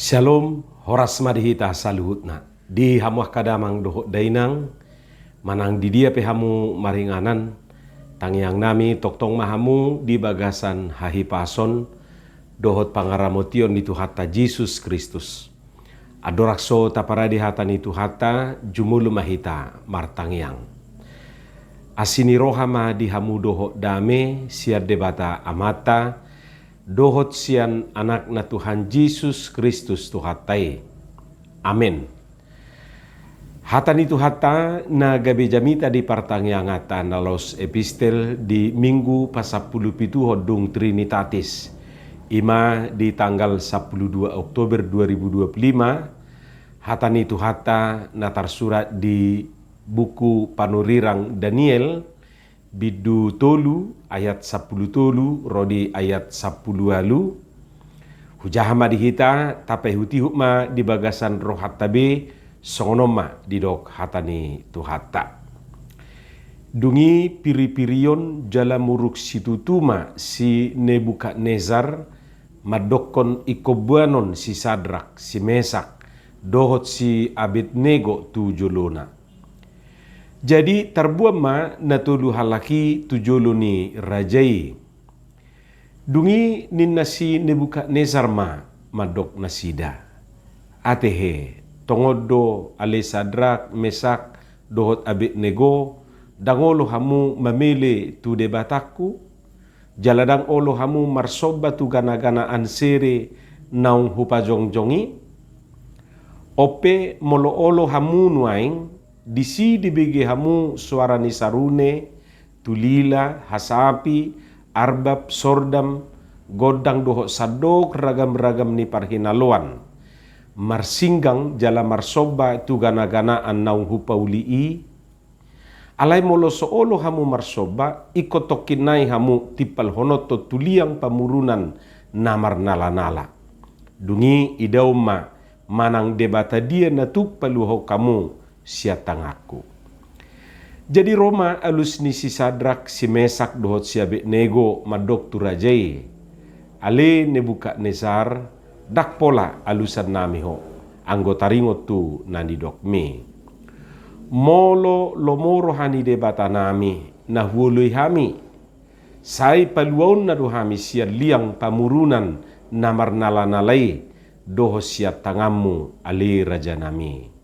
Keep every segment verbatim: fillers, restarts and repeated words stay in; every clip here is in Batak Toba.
Shalom, horas ma di hita saluhutna. Di hamu angka damang dohot dainang, manang di dia pe hamu maringanan, tangiang nami tongtong ma hamu di bagasan hahipason dohot pangaramotion ni Tuhanta Jesus Kristus. Andorang so taparade hata ni Tuhanta, jumolo ma hita martangiang. Asi ni roha ma di hamu dohot dame sian Debata Amanta, dohot sian Anakna Tuhan Jesus Kristus Tuhanta i. Amen. Hata ni Tuhanta na gabe jamita di partangianganta na laos epistel di Minggu pasampulu pituhon dung Trinitatis, i ma di tanggal sampulu dua Oktober dua ribu dua puluh lima, hata ni Tuhanta na tarsurat di buku panurirang Daniel, bindu tolu ayat sampulu tolu ro di ayat sampulu ualu. Hujaha ma di hita, tapaihutihut ma di bagasan rohanta be, songon on ma didok hata ni Tuhanta. Dung i piripirion jala muruk situtu ma si Nebukadnesar mandokkon ingkon boanon si Sadrak, si Mesak, dohot si Abednego tu jolona. Jadi tarboan ma na tolu halak i tu jolo ni raja i. Dung i ninna si Nebukadnesar ma mandok nasida: Ate he, tongon do ale Sadrak, Mesak, dohot Abednego, ndang olo hamu mamele tu Debatangku? Jala ndang olo hamu marsomba tu ganaganaan sere naung hupajongjong i? On pe molo olo hamu nuaeng, disi dibege hamu soara ni sarune, tulila, hasapi, arbab, sordam, gondang dohot sandok ragamragam ni parhinaloan, marsinggang jala marsomba tu ganaganaan naung hupauli i? Alai molo so olo hamu marsomba, ingkon tongkin nai hamu timpalhononhon tu liang pamurunan na marnalanala. Dung i idaon ma manang debata dia na tuk paluahon hamu sian tanganku. Jadi ro ma alus ni si Sadrak, si Mesak dohot si Abednego mandok tu raja i: Ale Nebukadnesar, ndang pola alusan nami ho, anggo taringot tu na nidokmi. Molo lomo roha ni Debata nami na huoloi hami, sai paluaonna do hami sian liang pamurunan na marnalanala i dohot sian tanganmu, ale raja nami.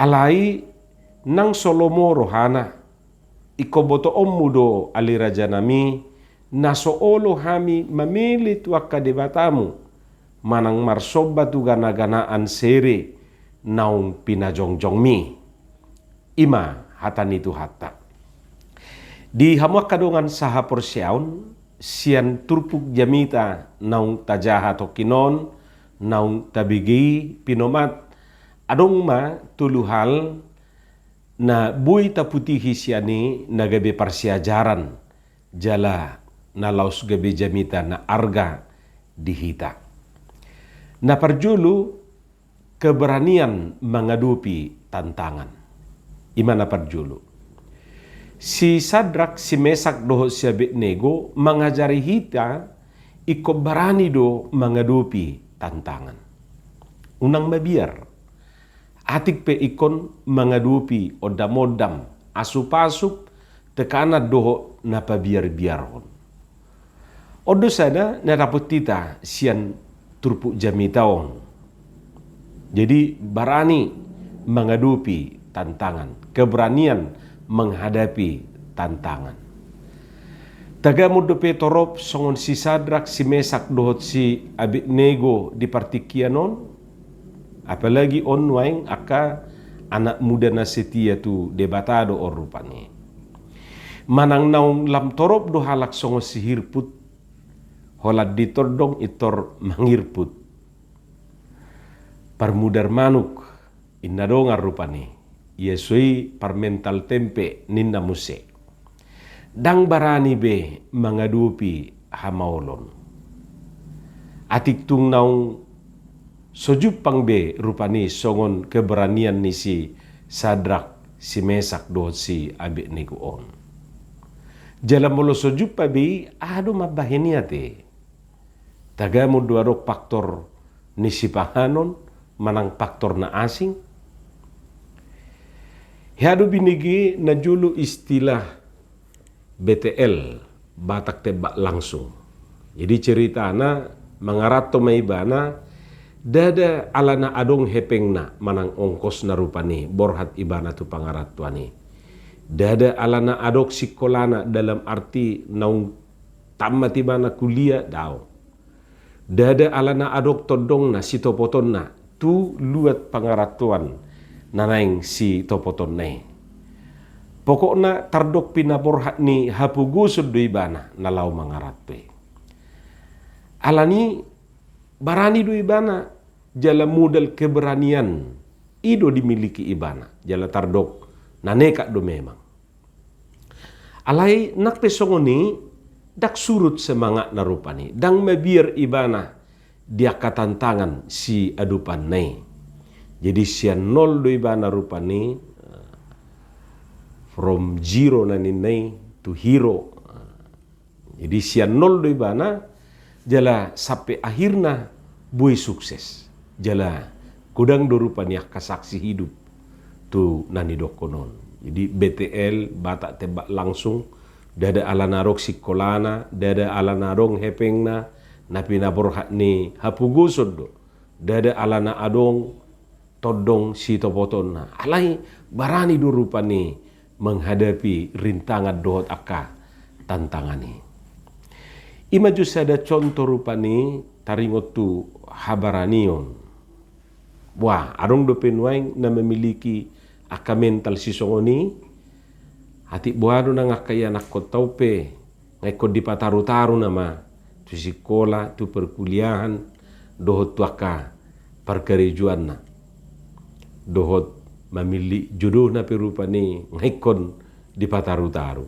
Alai nang so lomo rohana, ingkon botoonmu do, ale raja nami, na so olo hami mamele tu angka debatamu, manang marsomba tu ganaganaan sere naung pinajongjongmi. I ma hata ni Tuhanta. Di hamu angka dongan sahaporseaon, sian turpuk jamita naung tajaha tongkin on, naung tabege i, pinomat, adong ma tolu hal na boi taputihi sian i na gabe parsiajaran jala na laos gabe jamita na arga di hita. Na parjolo, keberanian mangadopi tantangan. I ma na parjolo. Si Sadrak, si Mesak dohot si Abednego mangajari hita ingkon barani do mangadopi tantangan. Unang mabiar. Atik pe ingkon mangadopi ondamondam, asupasup, tekanan dohot na pabiarbiarhon. On do sada na dapot hita sian turpuk jamita on. Jadi barani mangadopi tantangan, keberanian menghadapi tantangan. Tagamon dope torop songon si Sadrak, si Mesak dohot si Abednego di partingkian on? Apalagi on nuaeng angka anak muda na setia tu Debata do on rupani. Manang naung lam torop do halak songon si Hirput, holan di tondong intor mangirput. Parmudar manuk, inna dongan rupani, ia so i parmental tempe ninna muse. Ndang barani be mangadopi hamaolon. Atik tung naung so jumpang be rupani songon keberanian ni si Sadrak, si Mesak dohot si Abednego on. Jala molo so jumpang be i, aha do mambahen i ate? Tagamon do adong faktor ni sipanganon manang faktor na asing. Hea do binege najolo istilah B T L, Batak tembak langsung. Jadi ceritana mangaranto ma ibana, ndada alana adong hepengna manang ongkosna rupani borhat ibana tu pangarantoan i. Ndada alana adong singkolana dalam arti naung tamat ibana kuliah, daong. Ndada alana adong tondongna sitopotonna tu luat pangarantoan na naeng sitopotonna i. Pokokna tardok pinaborhat ni hapogoson do ibana na laho mangaranto i. Alani barani do ibana jala modal keberanian i do dimiliki ibana jala tardok na nekat do memang. Alai nang pe songon i, ndang surut semangatna rupani, ndang mabiar ibana di angka tantangan siadopanna i. Jadi sian nol do ibana rupani, from zero na ninna i to hero. Jadi sian nol do ibana, jala sampe akhirna boi sukses. Jala godang do rupani angka saksi hidup tu na nidokkon on. Jadi B T L, Batak tembak langsung, ndada alana adong singkolana, ndada alana adong hepengna, na pinaborhat ni hapogoson do. Ndada alana adong tondong sitopotonna. Alai barani do rupani menghadapi rintangan dohot angka tantangan i. I ma jo sada contoh rupani taringot tu habaranion. Wah, adong dope nuaeng na memiliki angka mental sisongon i. Atik boha do nang angka ianakhonta on pe nga ingkon dipatarutaru nama tu sikola, tu perkuliahan, dohot tu angka parkarejoanna, dohot mamillit jodohna pe rupani nga ingkon dipatarutaru.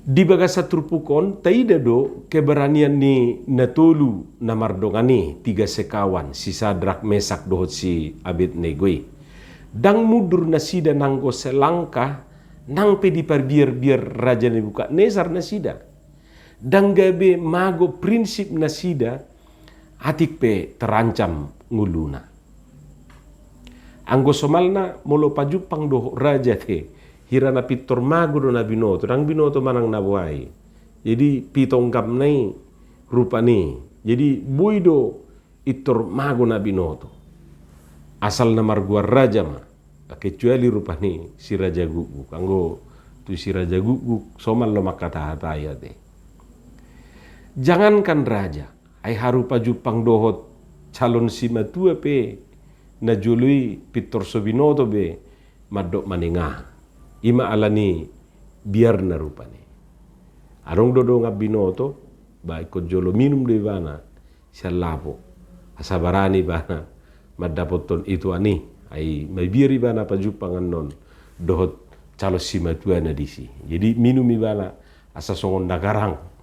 Di bagasan turpuk on taida do keberanian ni na tolu na mardongan i, tiga sekawan, si Sadrak, Mesak dohot si Abednego i. Ndang mundur nasida nanggo selangkah, nang pe diparbiarbiar Raja Nebukadnesar nasida. Ndang gabe mago prinsip nasida, atik pe terancam ngoluna. Anggo somalna molo pajumpang dohot raja te, hira na pintor mago do na binoto, ndang binoto manang na boha i. Jadi pitonggam na i rupani. Jadi boi do pintor mago na binoto. Asal na margoar raja ma. Kecuali rupani si Raja Gukguk. Anggo tu si Raja Gukguk somal do mangkatahatai ate. Jangankan raja, ai haru pajumpang dohot calon simatua pe najolo i pintor so binoto be mandok manengaha. I ma alani biarna rupani. Adong do dongan binoto, ba ingkon jolo minum do ibana sian lapo. Asa barani ibana mandapothon ituan i, ai mabiar ibana pajumpang annon dohot calon simatuana disi. Jadi minum ibana asa songon na garang.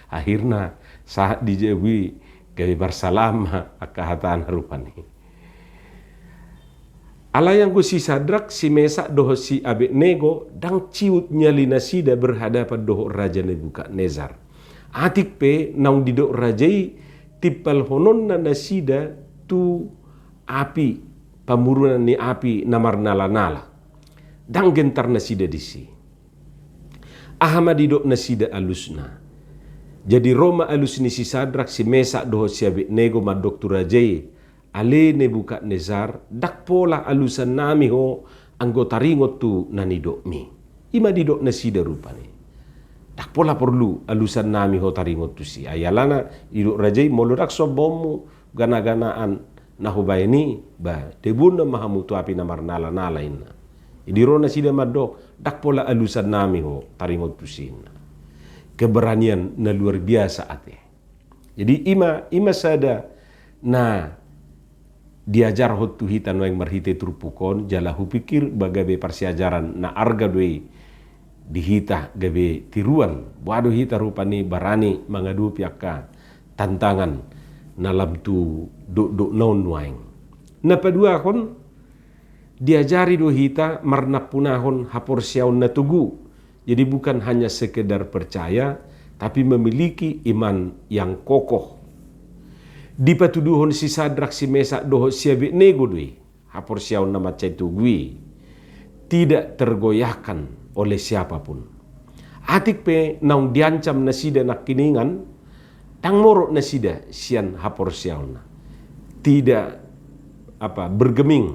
Akhirna sahat di jabu i gabe marsalam ma angka hatana rupani. Alai anggo si Sadrak, si Mesak dohot si Abednego ndang ciut nyali nasida berhadapan dohot Raja Nebukadnesar. Atik pe naung didok raja i timpalhononna nasida tu api, pamurunan ni api na marnalanala. Ndang gentar nasida disi. Aha ma didok nasida alusna? Jadi ro ma alus ni si Sadrak, si Mesak dohot si Abednego mandok tu raja i, ale Nebukadnesar, ndang pola alusannami ho anggo taringot tu na nidokmi. I ma didok nasida rupani. Ndang pola porlu alusannami ho taringot tusi. Ai alana didok raja i, molo ndang sombaonmu ganaganaan na hubaen i, ba, debonna ma hamu tu api na marnalanala, inna. Jadi ro nasida mandok, ndang pola alusannami ho taringot tusi, inna. Keberanian na luar biasa ate. Jadi i ma, i ma sada na diajarhon tu hita nuaeng marhite turpuk on, jala hupikir ba gabe parsiajaran na arga do i di hita gabe tiruan, boha do hita rupani barani mangadopi angka tantangan na lam tu dokdokna on nuaeng. Na paduahon, diajari do hita marnampunahon haporseaon na togu. Jadi bukan hanya sekedar percaya, tapi memiliki iman yang kokoh. Dipatuduhon si Sadrak, si Mesak dohot si Abednego do i haporseaon na mansai togu i tidak tergoyahkan oleh siapapun. Atik pe naung diancam nasida nangkiningan, ndang morot nasida sian haporseaonna. Tidak, apa, bergeming.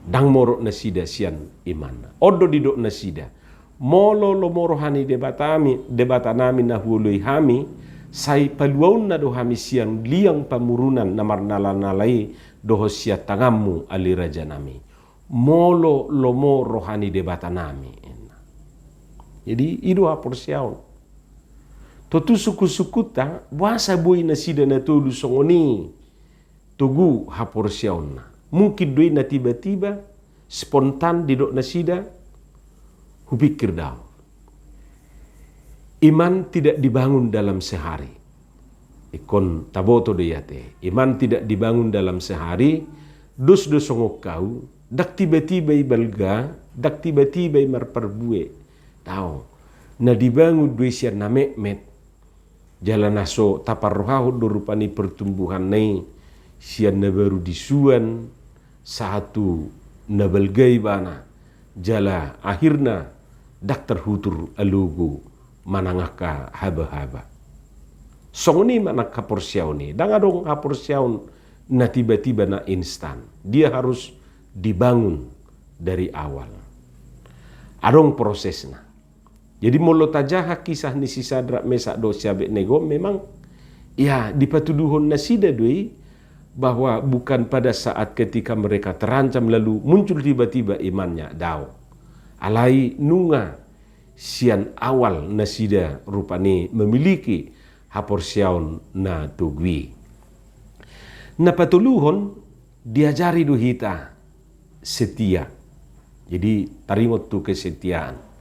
Ndang morot nasida sian imanna. On do didok nasida: Molo lomo roha ni Debatami, Debatanami na huoloi hami, sai paluaonna do hami sian liang pamurunan na marnalanala i dohot sian tanganmu, ale rajanami. Molo lomo roha ni Debatanami, ninna. Jadi, i do haporseaon. Tontu sungkunsungkunta, boasa boi nasida na tolu songon i togu haporseaonna. Mungkin do i na tiba-tiba, spontan didok nasida, hupikir do au. Iman tidak dibangun dalam sehari. Ingkon taboto do i ate. Iman tidak dibangun dalam sehari, dos do songon hau, ndang tiba-tiba i balga, ndang tiba-tiba i marparbue. Daong. Na dibangun do i sian na metmet. Jala na so taparrohahon do rupani pertumbuhanna i sian na baru disuan sahat tu na balga ibana, jala akhirna ndang tarhutur alogo manang angka habahaba. Songon i manang haporseaon i, ndang adong haporseaon na tiba-tiba na instan. Dia harus dibangun dari awal. Adong prosesna. Jadi molo tajaha kisah ni si Sadrak, Mesak dohot si Abednego, memang, ya, dipatuduhon nasida do i bahwa bukan pada saat ketika mereka terancam lalu muncul tiba-tiba imannya, daong. Alai nunga sian awal nasida rupani memiliki haporseaon na togu i. Na patoluhon, diajari do hita setia. Jadi, taringot tu kesetiaan.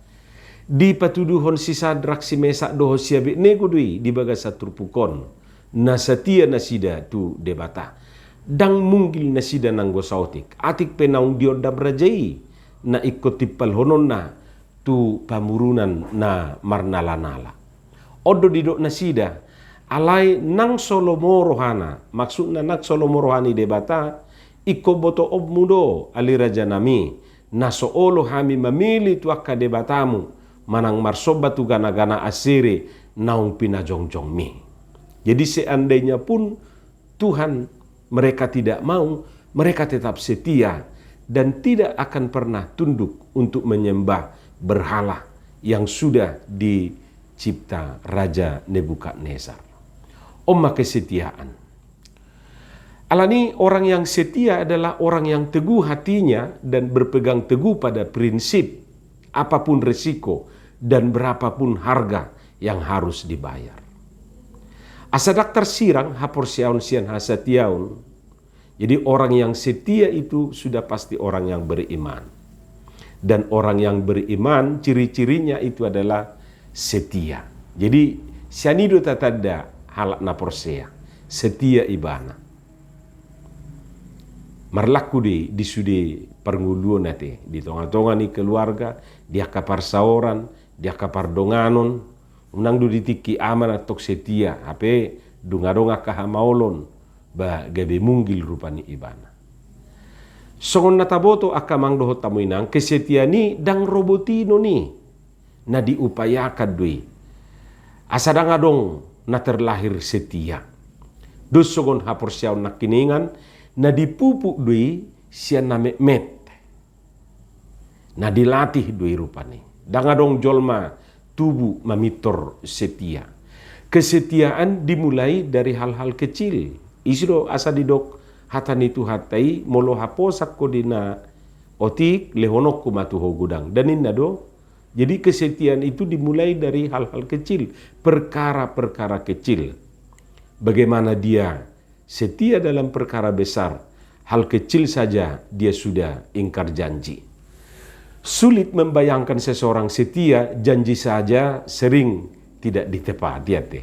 Dipatuduhon si Sadrak, si Mesak dohot si Abednego do i di bagasan turpuk on, na setia nasida tu Debata. Ndang munggil nasida nanggo saotik. Atik pe naung diondam raja i, na ingkon timpalhononna tu pamurunan na marnalanala. On do didok nasida, alai nang so lomo rohana, maksudna nang so lomo roha ni Debata, ingkon botoonmu do, ale rajanami, na so olo hami mamili tu angka debatamu, manang marsomba tu gana-gana Asere naung pinajongjongmi. Jadi seandainya pun Tuhan, mereka tidak mau, mereka tetap setia dan tidak akan pernah tunduk untuk menyembah berhala yang sudah dicipta Raja Nebukadnezar. On ma kesetiaan. Alani, orang yang setia adalah orang yang teguh hatinya dan berpegang teguh pada prinsip, apapun resiko dan berapapun harga yang harus dibayar. Asa ndang tarsirang haporseaon sian hasatiaon. Jadi orang yang setia itu sudah pasti orang yang beriman. Dan orang yang beriman, ciri-cirinya itu adalah setia. Jadi sian i do tatanda halak na porsea, setia ibana. Marlaku do i di sude parngoluon ate, di tonga-tonga ni keluarga, di angka parsaoran, di angka pardonganon. Unang do di tingki aman antong setia, hape dung adong angka hamaolon, ba gabe munggil rupani ibana. Songon na taboto angka amang dohot hamu inang, kesetiaan i ndang ro botinon i, na diupayakan do i. Asa ndang adong na terlahir setia. Dos songon haporseaon nangkiningan, na dipupuk do i sian na metmet. Na dilatih do i rupani. Ndang adong jolma tubu mamintor setia. Kesetiaan dimulai dari hal-hal kecil. Isi do asa didok hata ni Tuhanta i, molo haposan ho di na otik, lehononku ma tu ho godang. Dang ninna do. Jadi kesetiaan itu dimulai dari hal-hal kecil, perkara-perkara kecil. Bagaimana dia setia dalam perkara besar, hal kecil saja dia sudah ingkar janji. Sulit membayangkan seseorang setia, janji saja sering tidak ditepati, ate.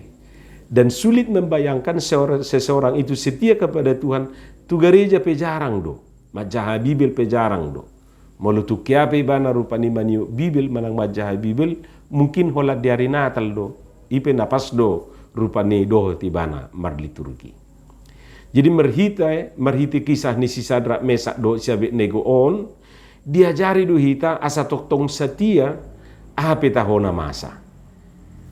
Dan sulit membayangkan seor-, seseorang itu setia kepada Tuhan, tu gareja pe jarang do, manjaha Bibel pe jarang do. Molo tungki aha pe ibana rupani maniop Bibel manang manjaha Bibel, mungkin holan di ari Natal do. I pe na pas do rupani dohot ibana marliturgi. Jadi marhite, marhite kisah ni si Sadrak, Mesak dohot si Abednego on, diajari do hita asa tongtong satia aha pe taho na masa.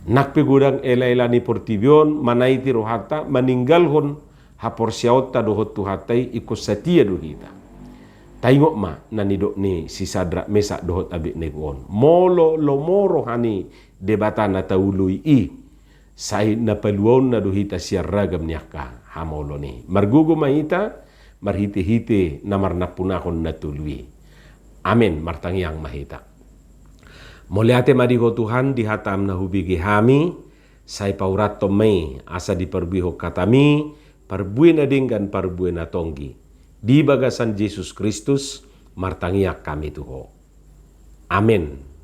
Nang pe godang elaela ni portibi on manaiti rohanta, maninggalhon haporseaonta dohot Tuhanta i, ingkon satia do hita. Taingot ma na nidok ni si Sadrak, Mesak dohot Abednego on. Molo lomo roha ni Debata na taoloi i, sai na paluaonna do hita sian ragam ni angka hamolon i. Margogo ma hita marhitehite na marnampunahon na tolu i. Amen. Martangiang ma hita. Mauliate ma di Ho Tuhan di hataM na hubege hami, sai paurathon ma i asa diparbuehon hataMi parbue na denggan, parbue na tonggi. Di bagasan Jesus Kristus martangiang hami tu Ho. Amen.